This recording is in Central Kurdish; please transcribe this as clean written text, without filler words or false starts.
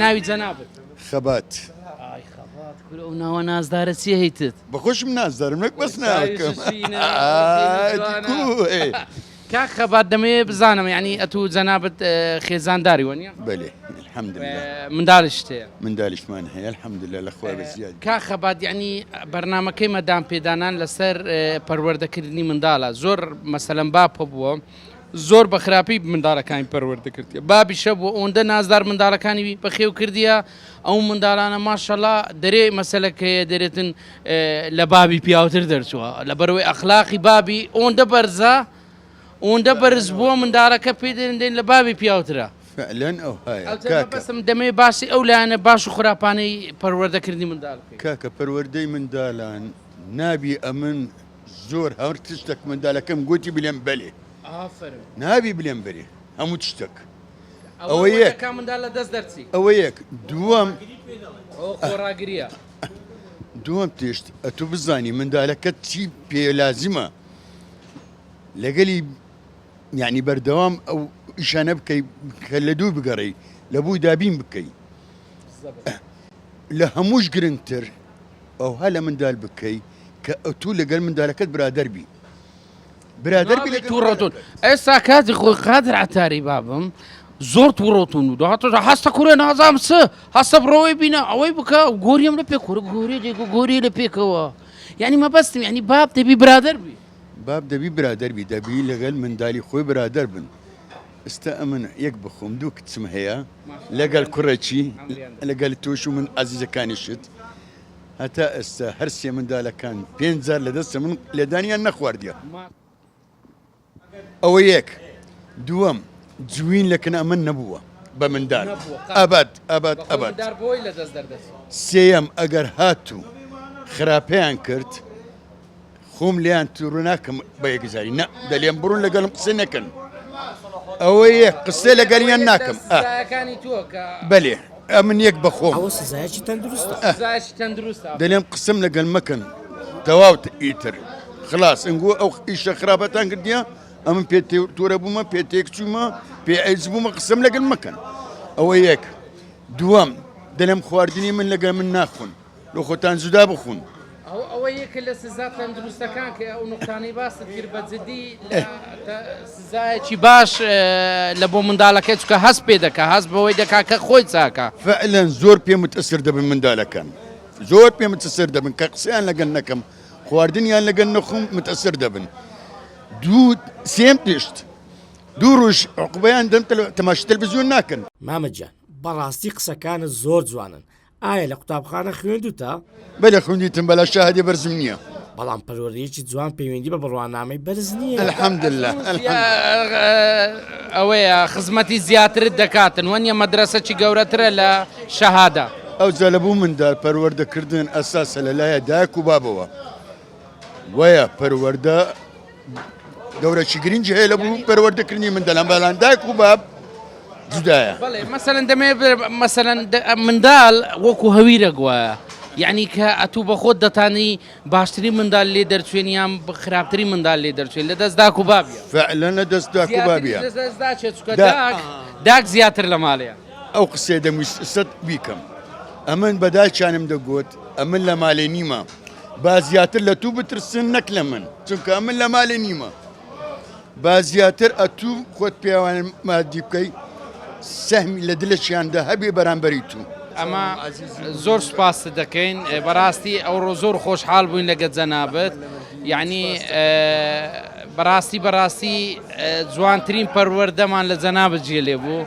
ناوی جەنابت؟ خەبات. ئای خەبات کورە ئەو ناوە نازدارە چیە هیتت؟ بەخۆشم نازدارم نەک بەس ناوەکەم. کاک خەبات دەمەوێ بزانم یعنی ئەتوو جەنابت خێزانداری وەنیە؟ بەلێ الحمدلله. منداڵیشت هەیە؟ مندالیشمان هەیە الحمدلله لە خوا بەزیاد. کاک خەبات یعنی بەرنامەکەی مەدام پێدانان لەسەر پەروەردەکردنی منداڵە زۆر مەسەلەن باب هەبووە زۆر بە خراپی منداڵەکانی پەروەردە کردیە بابیش هەبوو ئەوەندە نازدار منداڵەکانی بەخێو کردیە ئەو منداڵانە ماشەڵا دەرێ مەسەلەکەیە دەرێتن لە بابی پیاوتر دەرچووە لەبەرەوەی ئەخلاقی بابی ئەوەندە بەرزە ئەوەندە بەرز بووە منداڵەکە پێ دێن لە بابی پیاوترە فعلا ئەو هایە کاکە. بەسم دەمەوێ باسی ئەو لایەنە باش و خراپانەی پەروەردەکردنی منداڵ بکەی. کاکە پەروەردەی مندالان نابی ئەمن زۆر هەر تشتەک مندالەکەم گۆتی بلێم بەلێ ئافەرم. نابی بلێم بەرێ هەموو تشتەک ئەوە ئەوە یەک. دەکا مندال لە دەست دەرچی. ئەوە یەک دووەم ئەوە خۆڕاگریە. دووەم تشت ئەتوو بزانی مندالەکەت چی پێ لازمە لەگەلی یعنی بەردەوام ئەو ئیشانە بکەی کە لە دوو بگەڕێی لە بووی دابین بکەی لە هەمووش گرنگتر ئەوها لە مندال بکەی کە ئەتوو لەگەل مندالەکەت برادەر بی برادەر بی لەگەل توڕەتون ئێستا کاتی خۆی قادر عەتاری بابم زۆر توڕەتون و داهاتۆ هەستە کورە نازام چ هەستە بڕۆی بینە ئەوەی بکە گۆریم لە پێ کورە گۆری دێک و گۆری لە پێکەوە یعنی مەبەستم یعنی باب دەبی برادەر بی باب دەبی برادەر بی دەبی لەگەل مندالی خۆی برادەر بن ئستا ئەمن یەک بخۆم دوو کچم هەیە لەگەل کوڕێکی لەگەل تۆش و من ئازیزەکانیشت هەتا ئێستا هەر سێ مندالەکان پێنج جار لە دەستە من لێدانیان نەخواردیە ئەوە یەک دووەم جوین لە کنە من نەبووە بە مندال ئەبەد ئەبەد ئەبەد سێیەم ئەگەر هاتوو خراپەیان کرد خۆم لێیان توڕە ناکەم بە یەکجاری نا دەلێم بڕون لەگەڵم قسە نەکەن ئەوە یەک قسە لەگەڵیان ناکەم بەلێ ئەمن یەک بەخۆم ئەوە سزایەکی تەندروستە دەلێم قسم لەگەل مەکەن تەواو ئیتر خلاص ئەنگۆ ئەو ئیشە خراپەتان کردیە ئەمن پێ تۆرە بوومە پێ تێک چوومە پێ ئەیز بوومە قسم لەگەل مەکەن ئەوە یەک دووەم دەلێم خواردنی من لەگەل من ناخون لۆ خۆتان جودا بخون. ئەوە ئەوە یەکە لە سزا تەندروستەکان کە ئەو نوقتانەی باست کرد بە جدی لە سزایەکی باش لە بۆ منداڵەکەی چونکە هەست پێ دەکا هەست بەوەی دەکا کە خۆی چاکە. فعلا زۆر پێ متئسر دەبن مندالەکان زۆر پێ متسر دەبن کە قسەیان لەگەل نەکەم خواردنیان لەگەل نەخۆم متئسر دەبن دوو سێم تشت دوو ڕوژ عقوبەیان دەم تەماشی تەلەفزیۆن ناکەن. مامە گیان بەڕاستی قسەکانت زۆر جوانن ئایا لە قوتابخانە خوێندوتە؟ بەلێ خوێندیتم بەلا شاهدی بەرزم نییە. بەڵام پەروەردەیەکی جوان پەیوەندی بە بڕوانامەی بەرز نییە. الحمدللە ئەوەیە خزمەتی زیاترت دەکاتن وەنیە مەدرەسەکی گەورەترە لە شەهادە. ئەوجا لە بو مندال پەروەردە کردن ئەساسە لە لایە دایک و بابەوە وەیە پەروەردە دەورەکی گرنگی هەیە لە بوو پەروەردەکردنی منداڵان بەڵام دایک و باب جودایە. بەڵێ مەسەلەن دەمێ مەسەلەن منداڵ وەکو هەویرەک وایە یعنی کە ئەتوو بە خۆت دەتانی باشترین منداڵ لێ دەرچوێن یان خراپترین منداڵ لێ دەرچوێن لە دەست داک و بابیە فعلا لە دەست داک و بابیە لە دەست داچێت چونکە داک داک زیاتر لە ماڵەیە. ئەو قسەیە دەمویست ئێستا بیکەم ئەمن بە دایکیانم دەگوت ئەمن لە مالێ نیمە با زیاتر لە تو بترسن نەک لە من چونکە ئەمن لە مالێ نیمە با زیاتر ئەتوو خۆت پێوان مادی بکەی سەهمی لە دلەشیاندا هەبێ بەرامبەری تو. ئەمە زۆر سوپاست دەکەین بەڕاستی ئەوڕۆ زۆر خۆشحاڵ بووین لەگە جەنابت یعنی بەڕاستی بەڕاستی جوانترین پەروەردەمان لە جەنابت جێ لێ بوو.